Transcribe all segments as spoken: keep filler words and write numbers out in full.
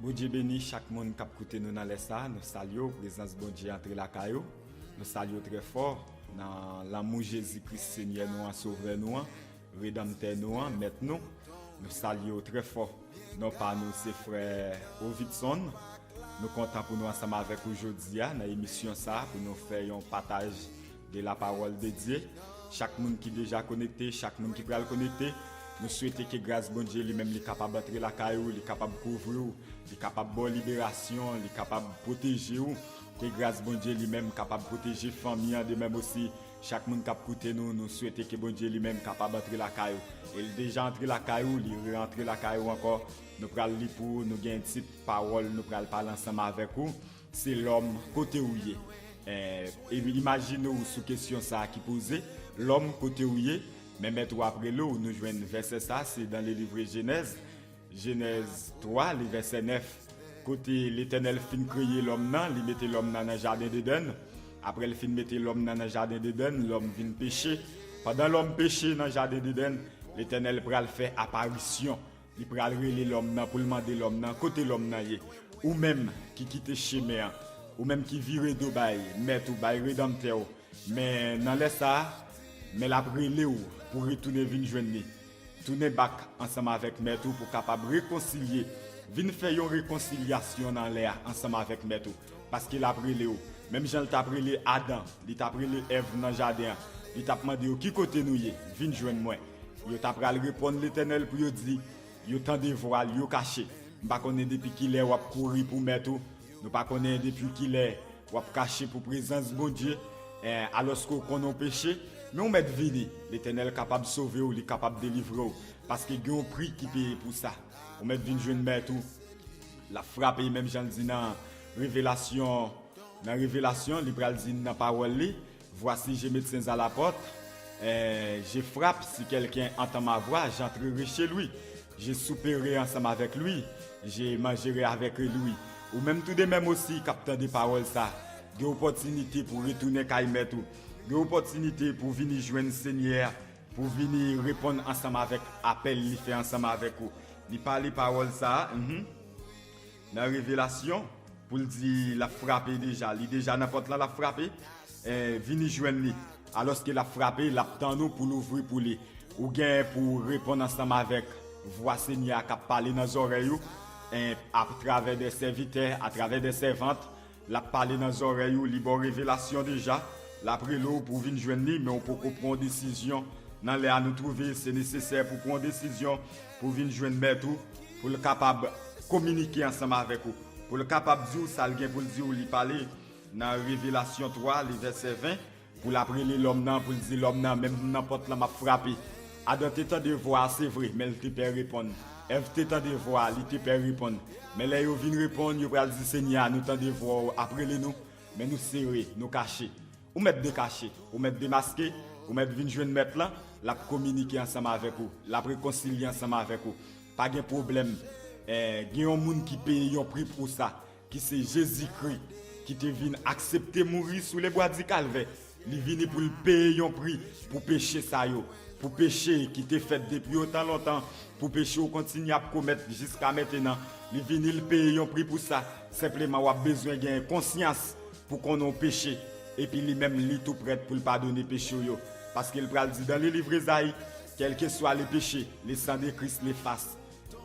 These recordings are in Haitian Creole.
Bondye beni chak moun k ap koute nou nan lè sa a. Nou salye w, prezans Bondye antre lakay ou. Nou salye w trè fò nan lanmou Jezi Kris, Senyè nou an, Sovè nou an, Redanmtè nou an, Mèt nou. Nou salye w trè fò. Non pa nou se frè Ovitson. Nou kontan pou nou ansanm avèk ou jodi a nan emisyon sa a, pou nou fè yon pataj de la parole de Dieu. Chak moun ki deja konekte, chak moun ki pral konekte, nou swete ke gras Bondye li menm li kapab antre lakay ou, li kapab kouvri w, li kapab ba w liberasyon, li kapab pwoteje w. Ke gras Bondye li menm kapab pwoteje fanmi an de menm osi. Chak moun k ap koute nou, nou swete ke Bondye li menm kapab antre lakay ou. E l deja antre lakay ou, li re antre lakay ou ankò. Nou pral li pou ou, nou gen tit pawòl nou pral pale ansanm avèk ou. Se lòm, kote ou ye? Eh, e imajine w sou kesyon sa a ki poze, lòm, kote ou ye? Men mèt ou ap rele w, nou jwenn vèsè sa, se dan le livre Jenèz, Jenèz twa, le vèsè nèf, kote Letènèl fin kreye lòm nan, li mete lòm nan nan jaden Edenn. Apre l fin mete lòm nan nan jaden Edenn, lòm vin peche. Pandan lòm peche nan jaden Edenn, Letènèl pral fè aparisyon. Li pral rele lòm nan pou l mande lòm nan kote lòm nan ye. Ou menm ki kite chemen an, ou menm ki vire do bay Mèt ou, bay Redanmtè w, men nan lè sa a, men l ap rele w pou retounen vin jwenn li. Tounen bak ansanm avèk Mèt ou pou kapab rekonsilye, vin fè yon rekonsilyasyon nan lè a ansanm avèk Mèt ou. Paske l ap rele w. Menm jan l t ap rele Adan, li t ap rele Èv nan jaden an, li t ap mande yo, "Ki kote nou ye? Vin jwenn mwen." Yo ta pral reponn Letènèl pou yo di, yo tande vwa l, yo kache. M pa konnen depi kilè w ap kouri pou Mèt ou. Nou pa konnen depi kilè w ap kache pou prezans Bondye, eh, alòske w konnen w peche. Men w mèt vini. Letènèl kapab sove w, li kapab delivre w. Paske gen yon pri ki peye pou sa. Ou mèt vin jwenn Mèt ou. L ap frape, menm jan l di nan Revelasyon, nan Revelasyon, li pral di nan pawòl li, "Voici, je me tiens à la porte, eh, je frappe, si quelqu'un entend ma voix, j'entrerai chez lui, je souperai ensemble avec lui, je mangerai avec lui." Ou menm tou de menm osi k ap tande pawòl sa, gen opòtinite pou retounen kay Mèt ou, gen opòtinite pou vini jwenn Senyè a, pou vini reponn ansanm avèk apèl li fè ansanm avèk ou. Li pale pawòl sa a, mhm, nan Revelasyon, pou l di l ap frape deja. Li deja nan pòt la, l ap frape. Eh, vini jwenn li. Alòske l ap frape, l ap tann ou pou l ouvri pou li. Ou gen pou w reponn ansanm avèk vwa Senyè a k ap pale nan zòrèy ou, eh, atravè de sèvitè, atravè de sèvant. L ap pale nan zòrèy ou, li ba w revelasyon deja. L ap rele w pou w vin jwenn li, men w poko pran yon desizyon. Nan lè a nou twouve, se nesesè pou pran yon desizyon, pou w vin jwenn Mèt ou, pou l kapab kominike ansanm avèk ou, pou l kapab di w sa l gen pou l di w. Li pale nan Revelasyon twa, li vèsè ven, pou l ap rele lòm nan, pou l di lòm nan, "Menm nan pòt la, m ap frape." Adan te tande vwa a, se vre, men l te pè reponn. Èv te tande vwa a, li te pè reponn. Men lè yo vin reponn, yo pral di, "Senyè a, nou tande vwa w ap rele nou, men nou sere, nou kache." Ou mèt dekache, ou mèt demaske, ou mèt vin jwenn Mèt lan, l ap kominike ansanm avèk ou, l ap rekonsilye ansanm avèk ou. Pa gen pwoblèm. Eh, gen yon moun ki peye yon pri pou sa, ki se Jezikri, ki te vin aksepte mouri sou lebwa di Kalvè. Li vini pou l peye yon pri pou peche sa yo, pou peche ki te fèt depi otan lontan, pou peche w kontinye ap komèt jiska mentenan. Li vini, l peye yon pri pou sa. Senpleman, w ap bezwen gen konsyans pou konnen w peche. Epi li menm, li tou prèt pou l padone peche w yo. Paske l pral di dan le livre Ezayi, "Quel que soit le péché, le sang de Christ l'efface."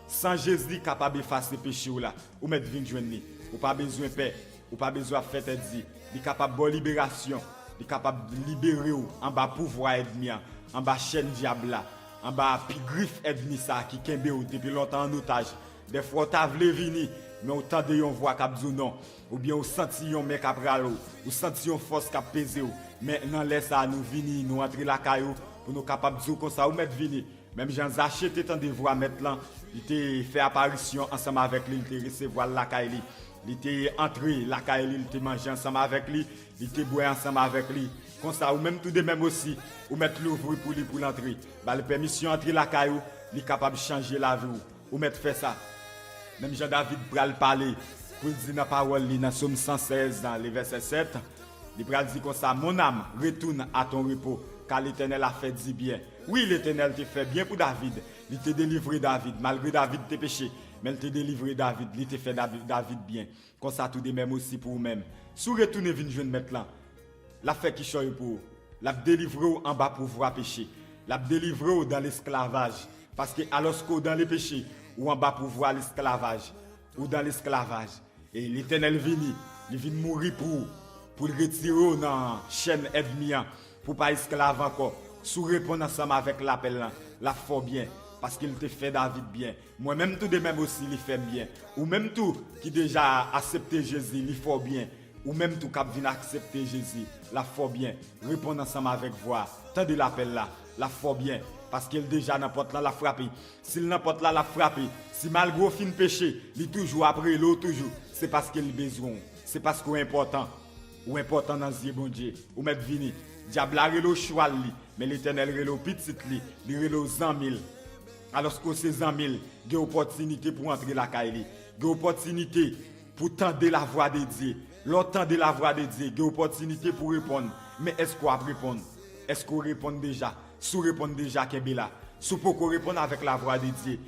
San Jezi kapab efase peche w la. Ou mèt vin jwenn li. Ou pa bezwen pè. Ou pa bezwen ap fè tèt di. Li kapab ba w liberasyon. Li kapab libere w anba pouvwa ènmi an, anba chèn dyab la, anba pi grif ènmi sa a ki kenbe w depi lontan an otaj. Dèfwa w ta vle vini, men w tande yon vwa k ap di w non. Oubyen w santi yon men k ap rale w. Ou santi yon fòs k ap peze w. Men nan lè sa a, nou vini, nou antre lakay ou, pou nou kapab di w konsa, ou mèt vini. Menm jan Zache te tande vwa Mèt lan, li te fè aparisyon ansanm avèk li, li te resevwa l lakay li. Li te antre lakay li, li te manje ansanm avèk li, li te bwè ansanm avèk li. Konsa, ou menm tou de menm osi, ou mèt louvri pou li pou l antre. Ba l pèmisyon antre lakay ou, li kapab chanje lavi w. Ou mèt fè sa. Menm jan David pral pale, pou l di nan pawòl li nan Sòm san sèz, nan le vèsè sèt, li pral di konsa, "Mon âme, retourne à ton repos, car l'Éternel a fait du bien." Wi, Letènèl te fè byen pou David. Li te delivre David, malgre David te peche, men l te delivre David, li te fè Davi- David byen. Konsa tou de menm osi pou ou menm. Si w retounen vin jwenn Mèt lan, l ap fè kichòy pou ou. L ap delivre w anba pouvwa peche. L ap delivre w dan lesklavaj. Paske alòske w dan lepeche, ou anba pouvwa lesklavaj. Ou dan lesklavaj. E Letènèl vini, li vin mouri pou ou, pou l retire w nan chèn ènmi an, pou w pa esklav ankò. Si w reponn ansanm avèk lapèl lan, l ap fè w byen, paske l te fè David byen. Mwen menm tou de menm osi, li fè m byen. Ou menm tou ki deja aksepte Jezi, li fè w byen. Ou menm tou k ap vin aksepte Jezi, l ap fè w byen. Reponn ansanm avèk vwa a. Tande lapèl la, l ap fè w byen, paske l deja nan pòt lan, l ap frape. Si l nan pòt la, l ap frape. Si malgre w fin peche, li toujou ap rele w toujou. Se paske li bezwen w. Se paske w enpòtan. Ou enpòtan nan zye Bondye. Ou mèt vini. Dyab la rele w chwal li, men Letènèl rele w pitit li. Li rele w zanmi l. Alòske w se zanmi l, gen opòtinite pou w antre lakay li. Gen opòtinite pou w tande lavwa de Dye. Lè w tande lavwa de Dye, gen opòtinite pou w reponn. Men èske w ap reponn? Èske w reponn deja? Si w reponn deja, kenbe la. Si w poko reponn avèk lavwa de Dye,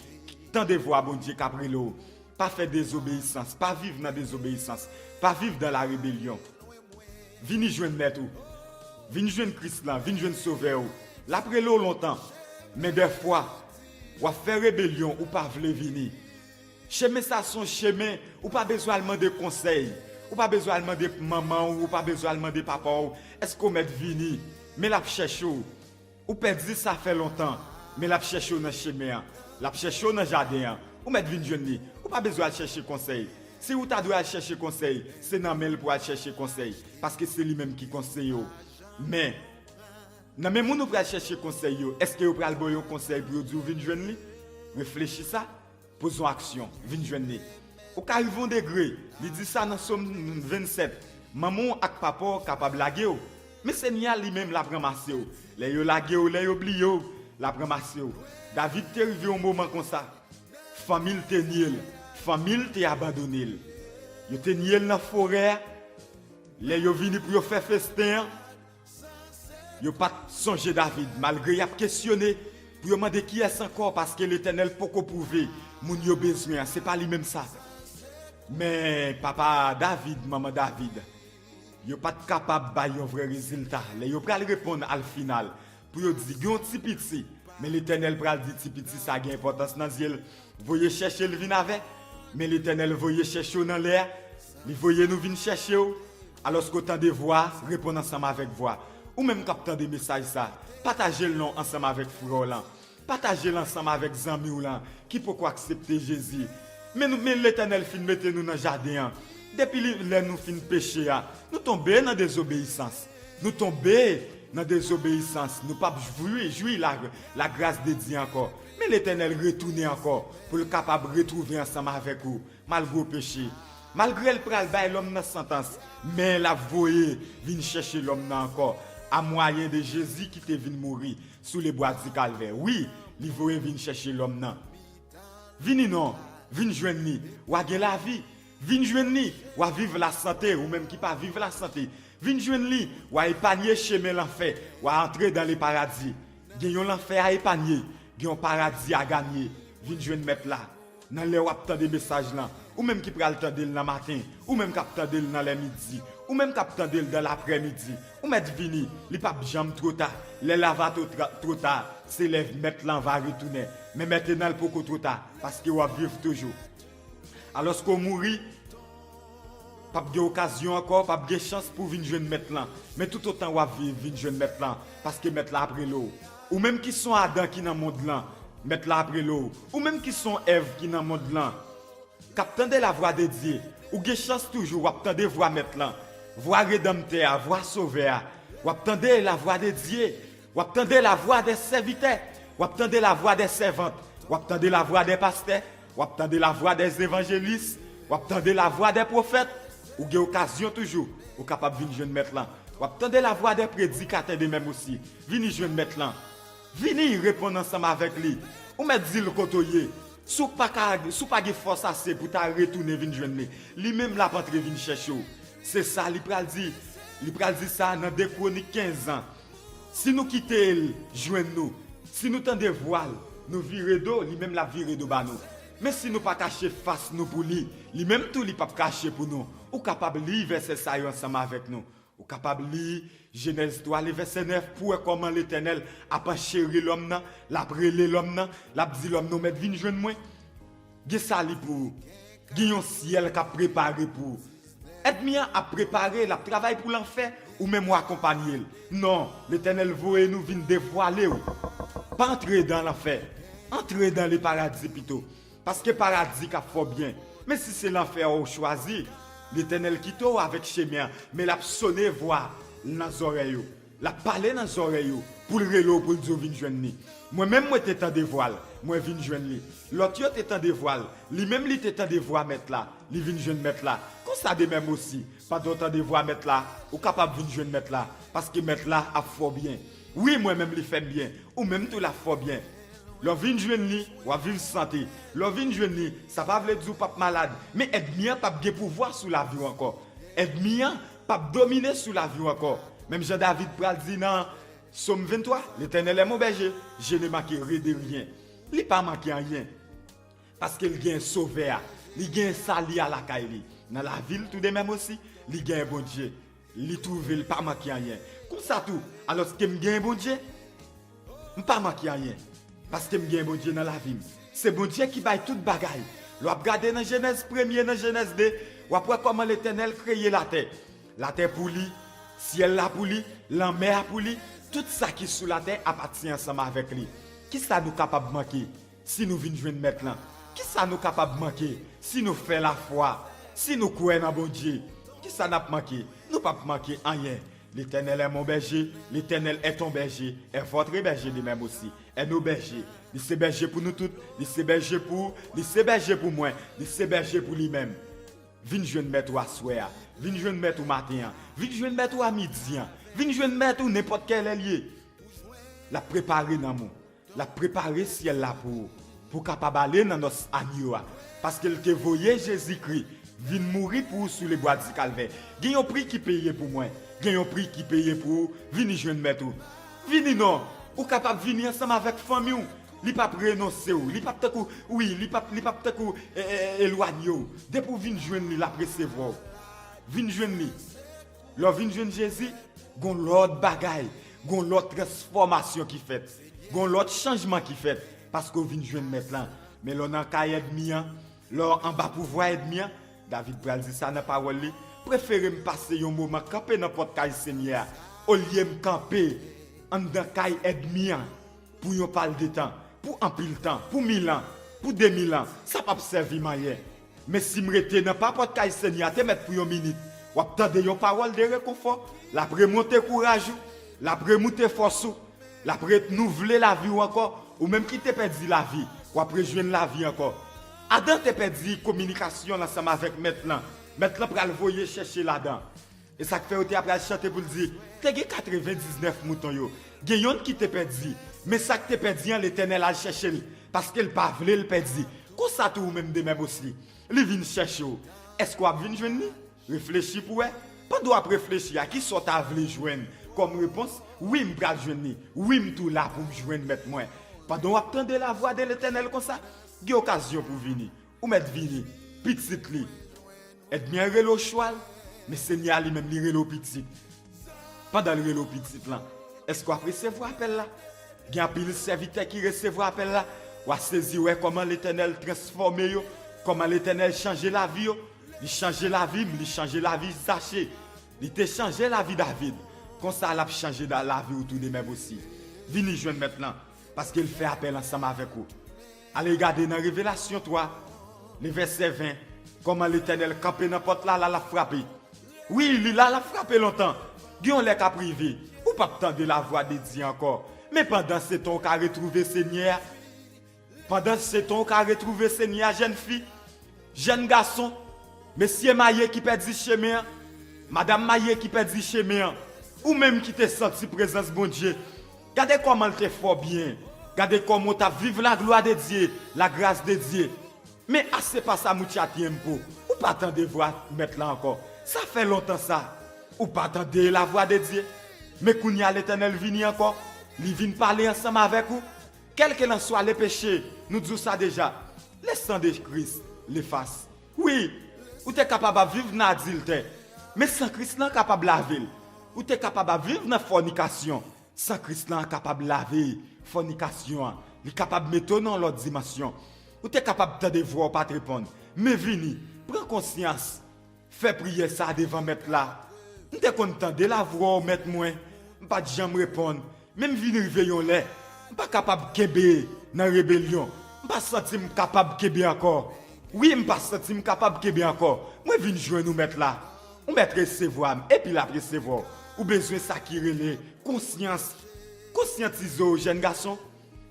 tande vwa Bondye k ap rele w. Pa fè dezobeyisans, pa viv nan dezobeyisans, pa viv dan larebelyon. Vini jwenn Mèt ou. Vin jwenn Kris lan, vin jwenn Sovè ou. L ap rele w lontan. Men dèfwa, w ap fè rebelyon, ou pa vle vini. Chemen sa se yon chemen, ou pa bezwen al mande konsèy. Ou pa bezwen al mande manman w, ou pa bezwen al mande papa w, èske w mèt vini? Men l ap chèche w. Ou pèdi sa fè lontan, men l ap chèche w nan chemen an. L ap chèche w nan jaden an. Ou mèt vin jwenn li. Ou pa bezwen al chèche konsèy. Si ou ta dwe al chèche konsèy, se nan men l pou al chèche konsèy, paske se li menm ki konseye w. Men, nan men moun ou pral chèche konsèy yo, èske yo pral ba w yon konsèy pou yo di w vin jwenn li? Reflechi sa. Poze yon aksyon, vin jwenn li. Ou ka rive yon degre, li di sa nan Sòm vennsèt, manman w ak papa w kapab lage w, men Senyè a li menm l ap ranmase w. Lè yo lage w, lè yo bliye w, l ap ranmase w. David te rive yon moman konsa. Fanmi l te nye l, fanmi l te abandone l. Yo te nye l nan forè a. Lè yo vini pou yo fè festen an, yo pa t sonje David, malgre y ap kesyone pou yo mande kiyès ankò, paske Letènèl poko pwouve moun yo bezwen an, se pa li menm sa. Men papa David, manman David, yo pa t kapab bay yon vrè rezilta. Lè yo pral reponn al final, pou yo di, gen yon ti piti, men Letènèl pral di ti piti sa gen enpòtans nan zye l. Voye chèche l vin avè. Men Letènèl voye chèche w nan lè a. Li voye nou vin chèche w. Alòske w tande vwa a, reponn ansanm avèk vwa a. Ou menm k ap tande mesaj sa, pataje l non ansanm avèk frè w lan. Pataje l ansanm avèk zanmi w lan ki poko aksepte Jezi. Men nou, men Letènèl fin mete nou nan jaden an. Depi li, lè nou fin peche a, nou tonbe nan dezobeyisans. Nou tonbe nan dezobeyisans. Nou p ap jwi, jwi la, lagras de Dye ankò. Men Letènèl retounen ankò pou l kapab retwouve ansanm avèk ou, malgre w peche. Malgre l pral bay lòm nan santans, men l ap voye vin chèche lòm nan ankò, a mwayen de Jezi ki te vin mouri sou lebwa di Kalvè. Wi, li voye vin chèche lòm nan. Vini non, vin jwenn li, w a gen lavi. Vin jwenn li, w a viv lasante, ou menm ki pa viv lasante. Vin jwenn li, w a epanye chemen lanfè, w a antre dan leparadi. Gen yon lanfè a epanye, gen yon paradi a ganye. Vin jwenn Mèt la. Nan lè w ap tande mesaj lan, ou menm ki pral tande l nan maten, ou menm k ap tande l nan lè midi, ou menm k ap tande l dan laprèmidi, ou mèt vini, li p ap janm two ta. Lè la va two tra- two ta, se lè Mèt lan va retounen. Men mentnan l poko two ta, paske w ap viv toujou. Alòske w mouri, p ap gen okazyon ankò, p ap gen chans pou w vin jwenn Mèt lan. Men toutotan w ap viv, vin jwenn Mèt lan, paske Mèt la ap rele w. Ou menm ki s on Adan ki nan mond lan, Mèt la ap rele w. Ou menm ki s on Èv ki nan mond lan, k ap tande lavwa de Dye, ou gen chans toujou, w ap tande vwa Mèt lan, vwa Redanmtè a, vwa Sovè a. W ap tande lavwa de Dye, w ap tande lavwa dè sèvitè, w ap tande lavwa dè sèvant, w ap tande lavwa dè pastè, w ap tande lavwa dè evanjelis, w ap tande lavwa dè pwofèt. Ou gen okazyon toujou, ou kapab vin jwenn Mèt lan. W ap tande lavwa dè predikatè de menm osi. Vini jwenn Mèt lan. Vini reponn ansanm avèk li. Ou mèt di l kote w ye. Si w pa ka, si w pa gen fòs ase pou w ta retounen vin jwenn li, li menm l ap antre vin chèche w. Se sa li pral di. Li pral di sa nan de Kwonik kenz lan. Si nou kite l jwenn nou, si nou tande vwa l, Nou vire do, li menm l ap vire do ba nou. Men si nou pa kache fas nou pou li, li menm tou li p ap kache pou nou. Ou kapab li vèsè sa yo ansanm avèk nou. Ou kapab li Jenèz twa, li vèsè nèf, pou wè kòman Letènèl ap ancheri lòm nan, l ap rele lòm nan, l ap di lòm nan, ou mèt vin jwenn mwen. Gen sali pou ou. Gen yon syèl k ap prepare pou ou. Ènmi an ap prepare, l ap travay pou lanfè, ou menm w akonpanye l. Non, Letènèl voye nou vin devwale w. Pa antre nan lanfè. Antre nan leparadi pito. Paske paradi ka fè w byen. Men si se lanfè a w chwazi, Letènèl kite w avèk chemen an, men l ap sone vwa l nan zòrèy ou. L ap pale nan zòrèy ou pou l rele w, pou l di w vin jwenn li. Mwen menm, mwen te tande vwa l, mwen vin jwenn li. Lòt yo te tande vwa l, li menm li te tande vwa Mèt la, li vin jwenn Mèt la. Konsa de menm osi, pandan w tande vwa Mèt la, ou kapab vin jwenn Mèt la, paske Mèt la ap fè w byen. Wi, mwen menm li fè m byen, ou menm tou l ap fè w byen. Lè w vin jwenn li, w ap viv sante. Lè w vin jwenn li, sa pa vle di w p ap malad, men ènmi an p ap gen pouvwa sou lavi w ankò. Ènmi an p ap domine sou lavi w ankò. Menm jan David pral di nan Sòm venntwa, L'Éternel est mon berger, je ne manquerai de rien. Li pa manke anyen. Paske l gen Sovè a, li gen sali a lakay li. Nan lavi l tou de menm osi, li gen Bondye. Li twouve l pa manke anyen. Konsa tou, alòske m gen Bondye, m pa manke anyen. Paske m gen Bondye nan lavi m. Se Bondye ki bay tout bagay. Lè w ap gade nan Jenèz premye, nan Jenèz de, w ap wè kòman Letènèl kreye latè. Latè pou li, syèl la pou li, lanmè a pou li, tout sa ki sou latè apatyen ansanm avèk li. Kisa nou kapab manke si nou vin jwenn Mèt lan? Kisa nou kapab manke si nou fè lafwa, si nou kwè nan Bondye? Kisa n ap manke? Nou p ap manke anyen. L'Éternel est mon berger, l'Éternel est ton berger, est votre berger de même aussi, est nos bergers. Li se bèje pou nou tout, li se bèje pou ou, li se bèje pou mwen, li se bèje pou li menm. Vin jwenn Mèt ou aswè a, vin jwenn Mèt ou maten an, vin jwenn Mèt ou a midi an, vin jwenn Mèt ou nenpòt kèlè l ye. L ap prepare nanm ou, l ap prepare syèl la pou ou, pou w kapab ale nan nòs anyo a, paske l te voye Jezikri vin mouri pou ou sou lebwa di Kalvè. Gen yon pri ki peye pou mwen, gen yon pri ki peye pou ou. Vini jwenn Mèt ou. Vini non, ou kapab vini ansanm avèk fanmi w. Li p ap renonse w, li p ap tankou, wi, li p ap, li p ap tankou e, e, e, elwanye w. Depi w vin jwenn li, l ap resevwa w. Vin jwenn li. Lè w vin jwenn Jezi, gon lòt bagay, gon lòt transfòmasyon ki fèt, gon lòt chanjman ki fèt, paske w vin jwenn Mèt lan. Men lè w nan kay ènmi an, lè w anba pouvwa ènmi an, David pral di sa nan pawòl li, prefere m pase yon moman kanpe nan pòt kay Senyè a, olye m kanpe anndan kay ènmi an pou yon pal de tan, pou anpil tan, pou mil an, pou de mil an, sa p ap sèvi m anyen. Men si m rete nan pa pòt kay Senyè a te mèt pou yon minit, w ap tande yon pawòl de rekonfò, l ap remonte kouraj ou, l ap remoute fòs ou, l ap renouvle lavi w ankò, ou menm ki te pèdi lavi, w ap rejwenn lavi ankò. Adan te pèdi kominikasyon l ansanm avèk Mèt lan. Mèt lan pral voye chèche ladan. E sa k fè yo te ap al chante pou l di, te gen katrevendiznèf mouton yo. Gen yonn ki te pèdi, men sa k te pèdi an, Letènèl al chèche l, paske l pa vle l pèdi. Konsa tou ou menm de menm osi. Li vin chèche w. Èske w ap vin jwenn li? Reflechi pou w wè. Pandan w ap reflechi a, kisa w ta vle jwenn kòm repons? Wi, m pral jwenn li. Wi, m tou la pou m jwenn Mèt mwen. Pandan w ap tande lavwa de Letènèl konsa, gen okazyon pou w vini. Ou mèt vini, pitit li. Ènmi an rele w chwal, men Senyè a li menm li rele w pitit. Pandan l rele w pitit lan, èske w ap resevwa apèl la? Gen anpil sèvitè ki resevwa apèl la. W a sezi wè kòman Letènèl transfòme yo, kòman Letènèl chanje lavi yo. Li chanje lavi m, li chanje lavi Zache. Li te chanje lavi David. Konsa l ap chanje da- lavi w tou de menm osi. Vini jwenn Mèt lan, paske l fè apèl ansanm avèk ou. Ale gade nan Revelasyon twa, le vèsè ven, kòman Letènèl kanpe nan pòt la, la l ap frape. Wi, li la, l ap frape lontan. Gen yon lè k ap rive, ou p ap tande lavwa de Dye ankò. Men pandan se tan w ka retwouve Senyè a. Pandan se tan w ka retwouve Senyè a, jèn fi, jèn gason, mesye marye ki pèdi chemen an, madanm marye ki pèdi chemen an, ou menm ki te santi prezans Bondye, gade kòman l te fè w byen, gade kòman w t ap viv la gloire de Dieu, la grâce de Dieu. Men ase pa sa, mucha tiempo, ou pa tande vwa Mèt la ankò. Sa fè lontan sa, ou pa tande lavwa de Dye. Men kounye a Letènèl vini ankò, li vin pale ansanm avèk ou. Kèlkelanswa le peche, nou di w sa deja, le sang de Christ l'efface. Wi, ou te kapab ap viv nan adiltè, men san Kris lan kapab lave l. Ou te kapab ap viv nan fònikasyon, san Kris lan kapab lave fònikasyon an, li kapab mete w nan yon lòt dimansyon. Ou te kapab tande vwa w pa t reponn, men vini, pran konsyans. Fè priyè sa a devan Mèt la. M te konn tande lavwa w, Mèt mwen, m pa t janm reponn, men m vin rive yon lè, m pa kapab kenbe nan rebelyon. M pa santi m kapab kenbe ankò. Wi, m pa santi m kapab kenbe ankò. Mwen vin jwenn ou, Mèt la. Ou mèt resevwa m, epi l ap resevwa w. Ou bezwen sa ki rele konsyans. Konsyantize w, jèn gason.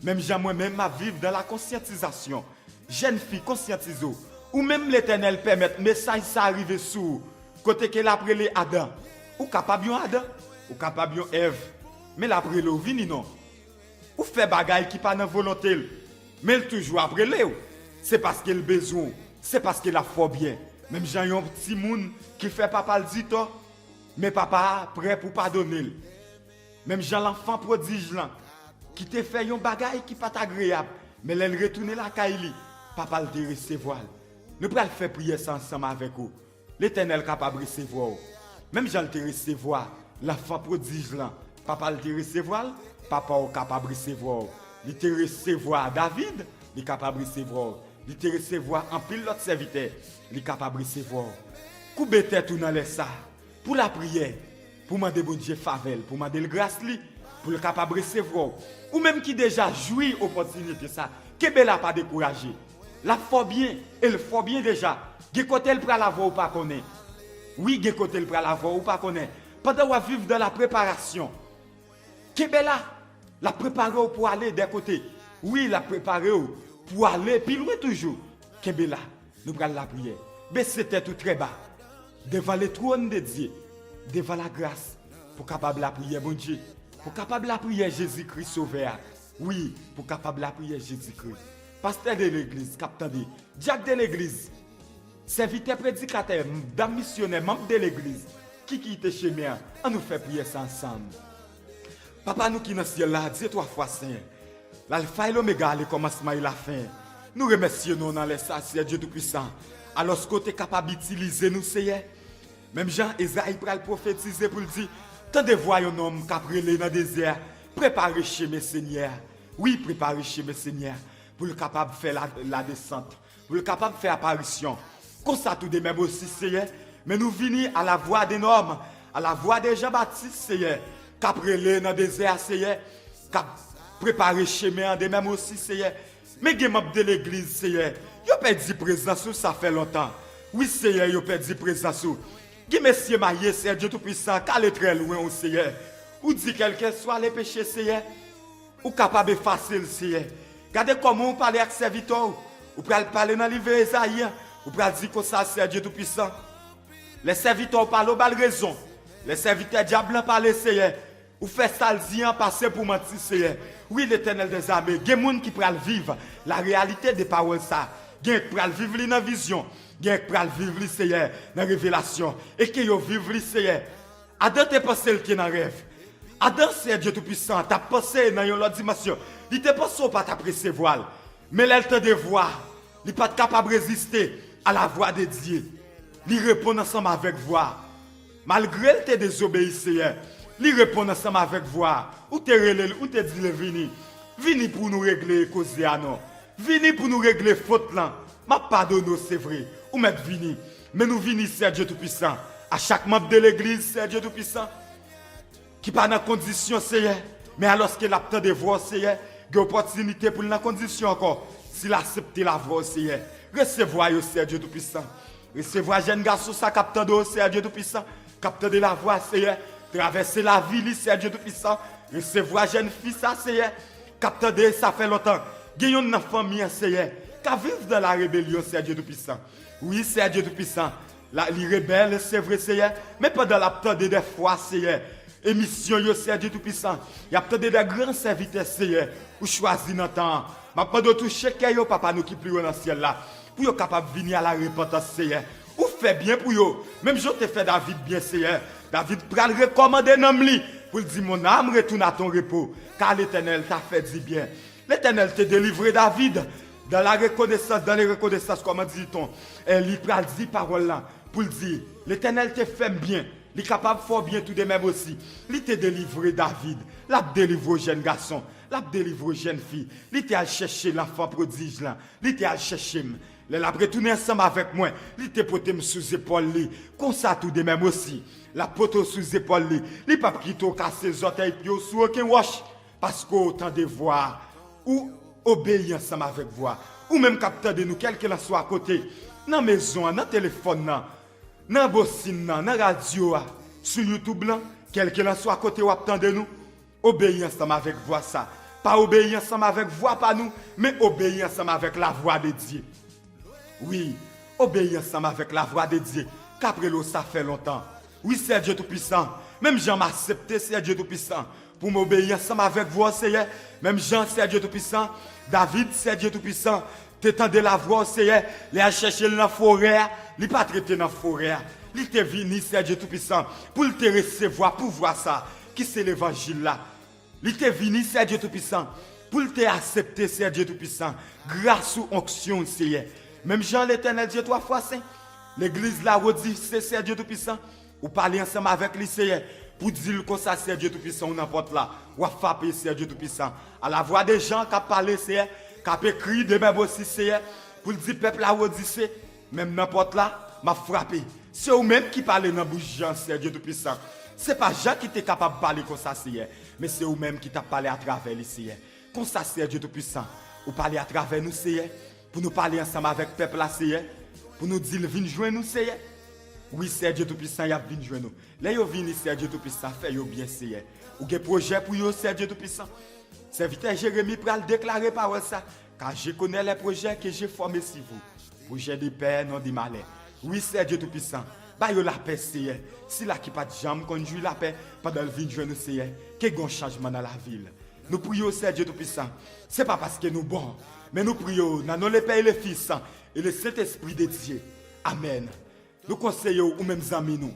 Menm jan mwen menm m ap viv dan la konsyantizasyon. Jèn fi, konsyantize w. Ou menm Letènèl pèmèt mesaj sa a rive sou ou, kote ke l ap rele Adan. Ou kapab yon Adan, ou kapab yon Èv, men l ap rele w vini non. Ou fè bagay ki pa nan volonte l, men l toujou ap rele w. Se paske l bezwen w, se paske l ap fè w byen. Menm jan yon timoun ki fè papa l di tò, men papa a prè pou padone l. Menm jan lanfan pwodij lan, ki te fè yon bagay ki pa t agreyab, men lè l retounen lakay li, papa l te resevwa l. Nou pral fè priyè sa ansanm avèk ou. Letènèl kapab resevwa w. Menm jan l te resevwa lanfan pwodij lan, papa l te resevwa l, papa w kapab resevwa w. Li te resevwa David, li kapab resevwa w. Li te resevwa anpil lòt sèvitè, li kapab resevwa w. Koube tèt ou nan lè sa, pou lapriyè, pou mande Bondye favè l, pou mande l gras li, pou l kapab resevwa w. Ou menm ki deja jwi opòtinite sa, kenbe la, pa dekouraje. L ap fè w byen, e l fè w byen deja. Gen kote l pral avè w ou pa konnen. Wi, gen kote l pral avè w ou pa konnen. Pandan w ap viv dan la preparasyon, kenbe la. L ap prepare w pou ale dè kote. Wi, l ap prepare w pou ale pi lwen toujou. Kenbe la. Nou pral lapriyè. Bese tèt ou trè ba. Devan le trône de Dieu. Devan lagras. Pou kapab lapriyè Bondye. Pou kapab lapriyè Jezi Kris Sovè a. Wi, pou kapab lapriyè Jezi Kris. Pastè de legliz k ap tande. Dyak de legliz. Sèvitè, predikatè, dam misyonè, manm de legliz ki kite chemen an, ann nou fè priyè sa ansanm. Papa nou ki nan syèl la, Dye twa fwa sen, Lalfa e Lomega, le kòmansman e lafen. Nou remèsye non nan lè sa, Seyè Dye Toupisan, alòske w te kapab itilize nou, Seyè. Menm jan Ezayi pral pwofetize pou l di, tande vwa yon nonm k ap rele nan dezè a, prepare chemen Senyè a. Wi, prepare chemen Senyè a, pou l kapab fè la, ladesant. Pou l kapab fè aparisyon. Konsa tou de menm osi, Seyè, men nou vini à la voix d'un homme, à la voix de Jean Baptiste, Seyè, k ap rele nan dezè a, Seyè, k ap prepare chemen an de menm osi, Seyè. Men gen manm de legliz, Seyè, yo pèdi prezans ou, sa fè lontan. Wi, Seyè, yo pèdi prezans ou. Gen mesye marye, Seyè Dye Toupisan, k ale trè lwen ou, Seyè. Ou di, kèlkeswa le peche, Seyè, ou kapab efase l, Seyè. Gade kòman ou pale ak sèvitè w. Ou pral pale nan liv Ezayi an. Ou pral di konsa, Seyè Dye Toupisan, lè sèvitè w pale, w ba l rezon. Lè sèvitè dyab lan pale, Seyè, ou fè sa l di an pase pou manti, Seyè. Wi, Letènèl dèzame, gen moun ki pral viv la réalité de pawòl sa. Gen k pral viv li nan vizyon. Gen k pral viv li, Seyè, nan revelasyon. E ke yo viv li, Seyè. Adan te panse l te nan rèv. Adan, Seyè Dye Toupisan, t ap panse nan yon lòt dimansyon. Li te panse w pa t ap resevwa l. Men lè l tande vwa, li pa t kapab reziste à la voix de Dieu. Li reponn ansanm avèk vwa. Malgre l te dezobeyi, Seyè, li reponn ansanm avèk vwa. Ou te rele l, ou te di l vini. Vini pou nou regle koze a non. Vini pou nou regle fot lan. M ap padone w, se vre. Ou mèt vini. Men nou vini, Seyè Dye Toupisan. A chak manm de legliz, Seyè Dye Toupisan, ki pa nan kondisyon, Seyè, men alòske l ap tande vwa w, Seyè, gen opòtinite pou l nan kondisyon ankò. Si l aksepte lavwa w, Seyè, resevwa yo, Seyè Dye Toupisan. Resevwa jèn gason sa k ap tande w, Seyè Dye Toupisan, k ap tande lavwa, Seyè, travèse lavi li, Seyè Dye Toupisan. Resevwa jèn fi sa, Seyè, k ap tande sa fè lontan. Gen yonn nan fanmi an, Seyè, k ap viv dan la rebelyon, Seyè Dye Toupisan. Wi, Seyè Dye Toupisan, la, li rebèl, se vre, Seyè, men pandan l ap tande dèfwa, Seyè, emisyon yo, Seyè Dye Toupisan, y ap tande de gran sèvitè, Seyè, ou chwazi nan tan an. M ap mande w touche kè yo, Papa nou ki pi wo nan syèl la, pou yo kapab vini a la repantans, Seyè. Ou fè byen pou yo, menm jan w te fè David byen, Seyè. David pral rekòmande nanm li pou l di, mon âme retourne à ton repos, car l'Éternel t'a fait du bien. Letènèl te delivre David dans la reconnaissance, dans les reconnaissances, kòman di ton, e li pral di pawòl la, pou l di, Letènèl te fè m byen, li kapab fè w byen tou de menm osi. Li te delivre David, l ap delivre w jèn gason, l ap delivre w jèn fi. Li te al chèche lanfan pwodij lan, li te al chèche m. Lè l ap retounen ansanm avèk mwen, li te pote m sou zepòl li. Konsa tou de menm osi, l ap pote w sou zepòl li. Li p ap kite w kase zòtèy pye w sou okenn wòch, paske w tande vwa a, ou obeyi ansanm avèk vwa a. Ou menm k ap tande nou, kèlkelanswa kote, nan mezon an, nan telefòn nan, nan bosin nan, nan radyo a, sou YouTube lan, kèlkelanswa kote w ap tande nou, obeyi ansanm avèk vwa sa. Pa obeyi ansanm avèk vwa pa nou, men obeyi ansanm avèk lavwa de Dye. Wi, obeyi ansanm avèk lavwa de Dye, k ap rele w sa fè lontan. Wi, Seyè Dye Toupisan, menm jan m aksepte, Seyè Dye Toupisan, pou m obeyi ansanm avèk vwa w, Seyè, menm jan, Seyè Dye Toupisan, David, Seyè Dye Toupisan, te tande lavwa w, Seyè, lè al chèche l nan forè a, li pa t rete nan forè a. Li te vini, Seyè Dye Toupisan, pou l te resevwa pouvwa sa, ki se levanjil la. Li te vini, Seyè Dye Toupisan, pou l te aksepte, Seyè Dye Toupisan, gras ou onksyon w, Seyè. Menm jan Letènèl Dye twa fwa sen, legliz la Wodise, Seyè Dye Toupisan, ou pale ansanm avèk li, Seyè, pou di l konsa, Seyè Dye Toupisan, ou nan pòt la, w ap frape, Seyè Dye Toupisan. Alavwa de Jan k ap pale, Seyè, k ap ekri de menm osi, Seyè, pou l di pèp la Wodise, menm nan pòt la, m ap frape. Se ou menm ki pale nan bouch Jan, Seyè Dye Toupisan. Se pa Jan ki te kapab pale konsa, Seyè, men se ou menm ki t ap pale atravè li, Seyè. Konsa, Seyè Dye Toupisan, ou pale atravè nou, Seyè, pou nou pale ansanm avèk pèp la, Seyè, pou nou di l vin jwenn ou, Seyè. Wi, Seyè Dye Toupisan, y ap vin jwenn ou. Lè yo vini, Seyè Dye Toupisan, fè yo byen, Seyè. Ou gen pwojè pou yo, Seyè Dye Toupisan. Sèvitè Jeremi pral deklare pawòl sa, car je connais les projets que j'ai formés sur vous, projets de paix, non de malheur. Wi, Seyè Dye Toupisan, ba yo lapè, Seyè, sila ki pa t janm konn jwi lapè pandan l vin jwenn ou, Seyè, ke gen yon chanjman nan lavi l. Nou priye w, Seyè Dye Toupisan, se pa paske nou bon, men nou priye w nan non le Pè e le Fis e le Sentespri de Dye. Amèn. Nou konseye w, ou menm zanmi nou,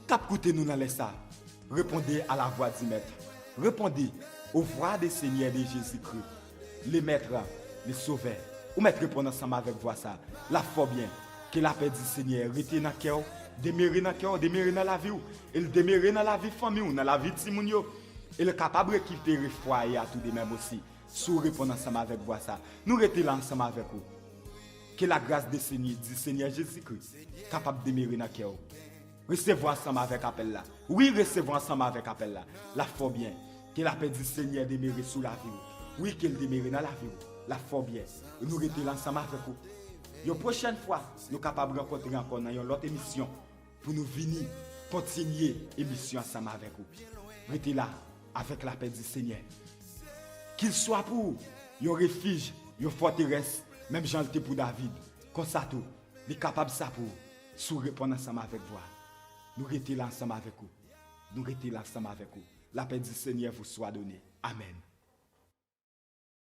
k ap koute nou nan lè sa, répondez à la voix du Maître. Répondez aux voix de Seigneur de Jésus-Christ. Le Maître, le Sauveur. Ou mèt reponn ansanm avèk vwa sa. L ap fè w byen. Ke lapè di Senyè rete nan kè w, demere nan kè w, demere nan lavi w. E l demere nan lavi fanmi w, nan lavi timoun yo. E l kapab rekipere fwaye a tou de menm osi. Si w reponn ansanm avèk vwa sa, nou rete la ansanm avèk ou. Ke lagras de Senyè, di Senyè Jezikri, kapab demere nan kè w. Resevwa ansanm avèk apèl la. Wi, resevwa ansanm avèk apèl la. L ap fè w byen. Ke lapè di Senyè demere sou lavi w. Wi, ke l demere nan lavi w. L ap fè w byen. E nou rete la ansanm avèk ou. Yon pwochèn fwa, nou kapab rankontre ankò nan yon lòt emisyon pou nou vini kontinye emisyon ansanm avèk ou. Rete la avèk lapè di Senyè. Ke l swa pou ou yon refij, yon fòterès, menm jan l te pou David. Konsa tou, li kapab sa pou ou, si w reponn ansanm avèk vwa. Nou rete la ansanm avèk ou. Nou rete la ansanm avèk ou. Lapè di Senyè vous soit donné. Amèn.